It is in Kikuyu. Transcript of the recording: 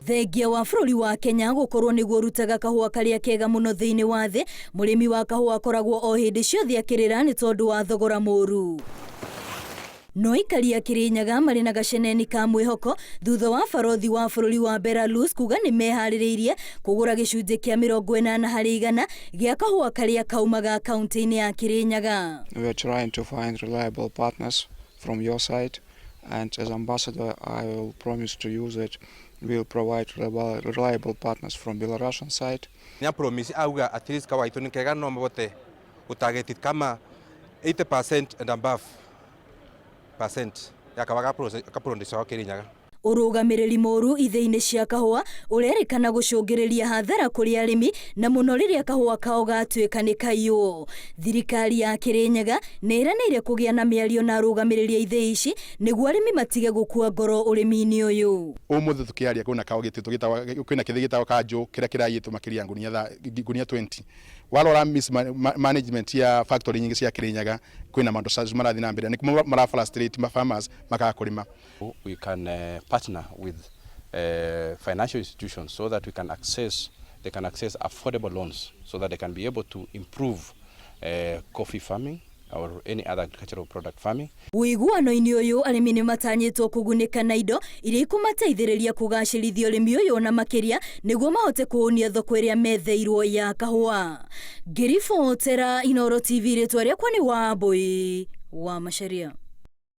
Thengia wa bũrũri wa Kenya gũkorwo nĩguo ũrutaga kahũa karĩa kega mũno thĩinĩ wa thĩ, mũrĩmi wa kahũa akoragwo o hĩndĩ ciothe akĩrĩra nĩ tondũ wa thogora mũru. No aikari a Kĩrĩnyaga marĩ na gaceneni ka mwĩhoko thutha wa barothi wa bũrũri wa Belarus kuga nĩ meharĩrĩirie kũgũra gĩcunjĩ kĩa 80% gĩa kahũa karĩa kaumaga kaunti-inĩ ya Kĩrĩnyaga. We are trying to find reliable partners from your side, and as ambassador I will promise to you that we will provide reliable partners from Belarusian side. Nĩ promise auga at least kawa itũ nĩ kega no mabote gũtarget kama 80% and above percent ya kawa ga produce Kirinyaga. Ũrũgamĩrĩri mũru ithĩinĩ cia kahũa ũrerĩkana gũcũngĩrĩria hathara kũrĩ arĩmi na mũno rĩrĩa kahũa kao gatuĩka nĩ kaiywo. Thirikari ya Kĩrĩnyaga nĩ ĩranĩire kũgĩa na mĩario na arũgamĩrĩri a ithĩi ici nĩguo arĩmi matige gũkua ngoro ũrĩmi-inĩ ũyũ. Ũmũthĩ tũkĩaria kwĩna kao gĩtũ gĩtagwo kwĩna kĩthĩ gĩtagwo kanjũ kĩrĩa kĩraiyĩtwo makĩria ngunia 20. Warora mismanagement ya factory nyingĩ cia Kĩrĩnyaga, kwĩna maũndũ marathiĩ na mbere nĩkuo mara frustrate ma farmers makaga kũrĩma. We can partner with financial institutions so that we can access they can access affordable loans so that they can be able to improve coffee farming or any other agricultural product farming. Ũiguano-inĩ ũyũ, arĩmi nĩ matanyĩtwo kũgunĩka na indo iria ikũmateithĩrĩria kũgacĩrithia ũrĩmi ũyũ na makĩria nĩguo mahote kũhũnia thoko ĩrĩa metheirwo ya kahũa. Ngĩribotera Inooro TV, rĩtwa rĩakwa nĩ Wambui wa Macharia.